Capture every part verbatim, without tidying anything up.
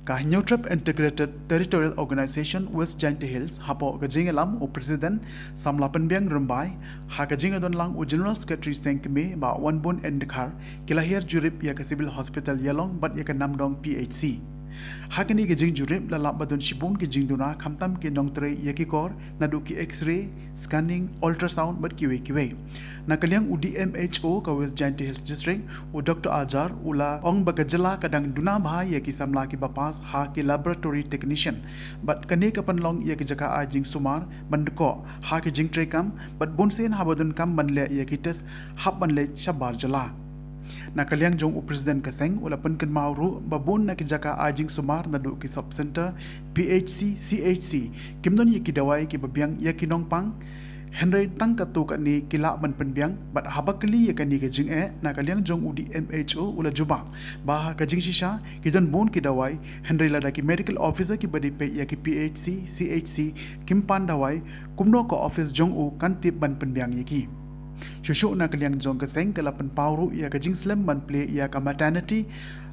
Ka Hynñiewtrep Integrated Territorial Organization West Jaintia Hills, hapoh ka jingïalam u President Samla Pynbiang Rymbai, ha ka jingïadonlang u General Secretary Seng Kmie, Bah Wanbun N Dkhar, ki la hiar jurip ïa ka Civil Hospital Ïalong bad ïa ka Namdong P H C. Ha kane ka jingjurip la lap ba don shibun ki jingduna khamtam ki nongtrei ïa ki kor, naduh ki X-ray, scanning, ultrasound bad kiwei kiwei. Na ka liang u D M H O ka West Jaintia Hills District, u Doctor Ajar, u la ong ba ka jylla ka dang duna bha ïa ki samla kiba pass ha ki laboratory technician. Bad kane ka pynlong ïa ki jaka ai jingsumar ban dkoh ha ki jingtrei kam, bad bunsien haba donkam ban leh ïa ki test hap ban leit shabar jylla. Na ka liang jong u President ka seng, u la pynkynmaw ruh ba bun na ki jaka ai jingsumar naduh ki sub center, P H C, C H C, kim don ïa ki dawai kiba biang ïa ki nongpang. Hynrei tang katto katne ki lah ban pynbiang, bad haba kylli ïa kane ka jingeh na ka liang jong u D M H O, u la jubab ba ha ka jingshisha ki don bun ki dawai, hynrei lada ki medical officer kiba dei peit ïa ki P H C, C H C kim pan dawai, kumno ka office jong u kan tip ban pynbiang ïa ki. Shuh shuh na ka liang jong ka seng ka la pynpaw ruh ïa ka jingslem ban plie ïa ka Maternity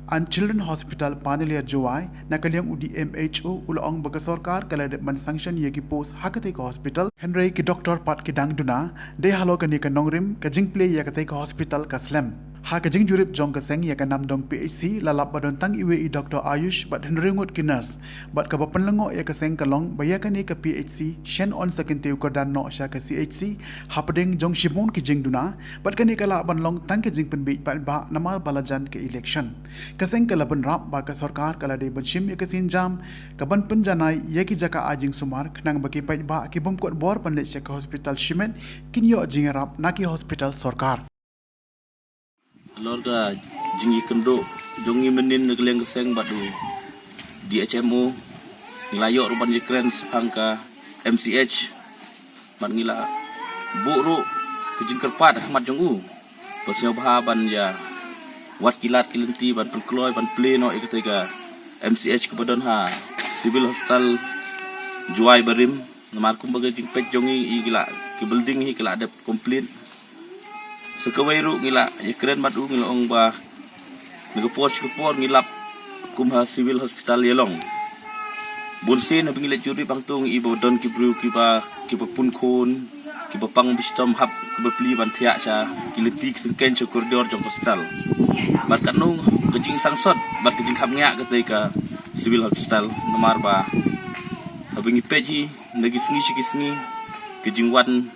and Children Hospital Panaliar Jowai. Na ka liang u D M H O, u la ong ba ka sorkar ka la dep ban sanction ïa ki post ha katei ka hospital, hynrei ki doktor pat ki dang duna. Dei halor kane ka nongrim, ka jingplie ïa katei ka hospital ka slem. Ha ka jingjurip jong ka seng ïa ka Namdong P H C, la lap ba don tang iwei i Doctor Ayush bad hynriew ngut ki nurse. Bad kaba pynlyngngoh ïa ka seng ka long ba ïa kane ka P H C shen yn sa kyntiew kyrdan noh sha ka C H C, hapdeng jong shibun ki jingduna. Bad kane ka lah ban long tang ka jingpynbiej paidbah namar ba la jan ka election. Ka seng ka la bynrap ba ka sorkar ka la dei ban shim ïa ka sienjam kaban pynjanai ïa ki jaka ai jingsumar, khnang ba ki paidbah ki bym kot bor ban leit sha ka hospital shimet, kin ïoh jingïarap na ki hospital sorkar. Halor ka jingïakynduh jong ngi mynnin na ka liang ka seng bad u D H M O, ngi la ïoh ruh ban ïakren shaphang ka M C H, bad ngi la buh ruh ka jingkyrpad ha khmat jong u ba sngewbha ban ïa wad ki lad ki lynti ban pynkloi ban plie noh ïa katei ka M C H kaba don ha Civil Hospital Jowai barim. Namar kumba ka jingpeit jong ngi, i ki la, ki building hi ki la dep complete. Sa kawei ruh ngi la ïakren bad u, ngi la ong ba na ka por sha ka por ngi lap kum ha Civil Hospital Ïalong. Bunsien haba ngi leit jurip hangto ngi i ba don ki briew kiba, kiba pun khun, kiba pang ba shitom hap kiba plie ban thiah sha ki lynti ki syngkien sha corridor jong ka hospital. Bad katno ka jingsangsot bad ka jingkhapngiah katei ka Civil Hospital, namar ba haba ngi peit hi na ki sngi sha ki sngi, ka jingwan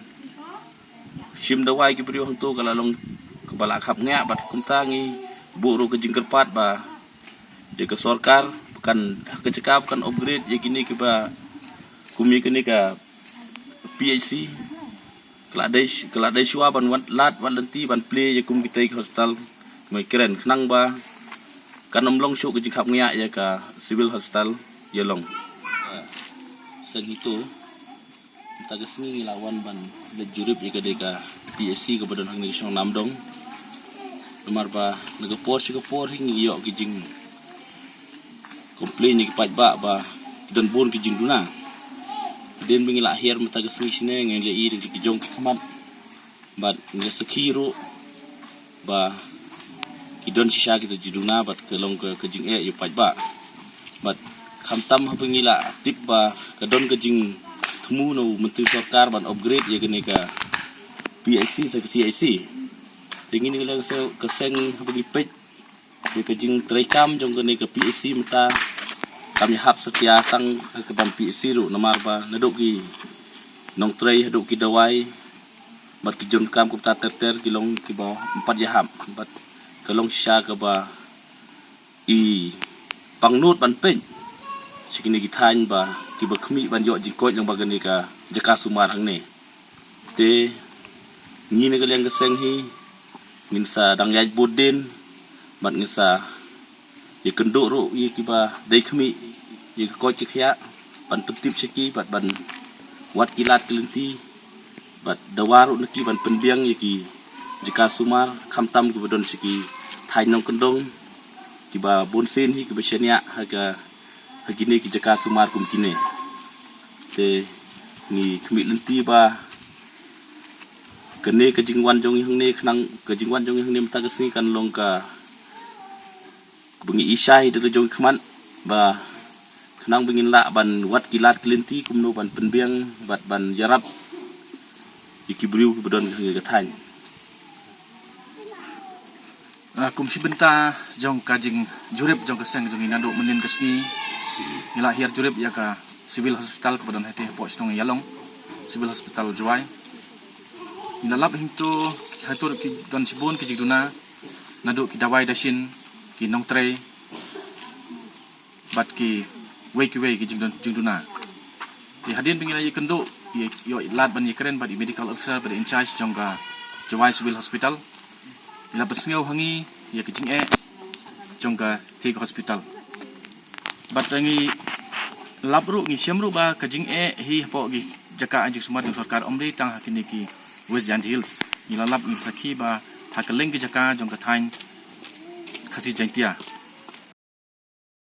shim dawai ki briew hangto ka la long kaba la khapngiah, bad kumta ngi buh ruh ka jingkyrpad ba ïa ka sorkar ba kan, ha ka jaka ba kan upgrade ïa kine kiba kum ïa kane ka P H C, ka la dei, ka la dei shuwa ban wad lad wad lynti ban plie ïa kum kitei ki hospital. Ngi kren khnang ba kan ym long shuh ka jingkhapngiah ïa ka Civil Hospital Ïalong. Seng hi to, mynta ka sngi ngi la wan ban leit jurip ïa ka dei ka P H C kaba don hangne ka shnong Namdong. Namar ba na ka por sha ka por hi ngi ïoh ki jing complain ïa ki paidbah ba ki don bun ki jingduna. Hadien ba ngi la hiar mynta ka sngi shane, ngi la ïohi da ki jong ki khmat bad ngi la sakhi ruh ba ki don shisha kita ki jingduna bad ka long ka, ka jingeh ïa u paidbah. Bad khamtam haba ngi la tip ba ka don ka jingthmu na u myntri sorkar ban upgrade ïa kane ka P H C sha ka C H C. Te ngi na ka liang ka seng, ka seng haba ngi peit ïa ka jingtreikam jong kane ka P H C mynta, kam ïahap satia tang ha ka bam P H C ruh, namar ba naduh ki nongtrei haduh ki dawai bad ki jingdonkam kumta ter ter ki long kiba ym pat ïahap, bad ka long shisha kaba i pangnud ban peit sha kine ki thaiñ ba kiba khmih ban ïoh jingkoit lyngba kane ka jaka sumar hangne. Te ngi na ka liang ka seng hi ngin sa dang ïaid bud dien bad ngin sa ïakynduh ruh ïa kiba dei khmih ïa ka koit ka khiah ban pyntip sha ki bad ban wad ki lad ki lynti bad dawa ruh na ki ban pynbiang ïa ki jaka sumar, khamtam kiba don sha ki thaiñ nongkyndong kiba bunsien hi kiba shaniah ha ka, ha kine ki jaka sumar kum kine. Te ngi khmih lynti ba kane ka jingwan jong ngi hangne, khnang ka jingwan jong ngi hangne mynta ka sngi kan long ka, kaba ngi i shai da ka jong khmat ba khnang ba ngin lah ban wad ki lad ki lynti kumno ban pynbiang bad ban ïarap ïa ki briew kiba don ha ka thaiñ. Ah, kum shi bynta jong ka jingjurip jong ka seng jong ngi, naduh mynnin ka sngi ngi la hiar jurip ïa ka civil hospital kaba don hangtei hapoh shnong Ïalong, Civil Hospital Jowai. Ngi la lap hangto, hangto ki don shibun ki jingduna, naduh ki dawai dashin, ki nongtrei bad kiwei kiwei ki jingduna. Te hadien ba ngi la ïakynduh, ïa, ïoh lad ban ïakren bad i medical officer bad i in charge jong ka Jowai Civil Hospital, i la pynsngew ha ngi ïa ka jingeh jong katei ka hospital. Bad ngi lap ruh, ngi shem ruh ba ka jingeh hi hapoh ki jaka jingsumar jong sorkar ym dei tang ha kine ki West Jaintia Hills. Ngi la lap, ngi sakhi ba ha kylleng ki jaka jong ka thaiñ Khasi Jaintia,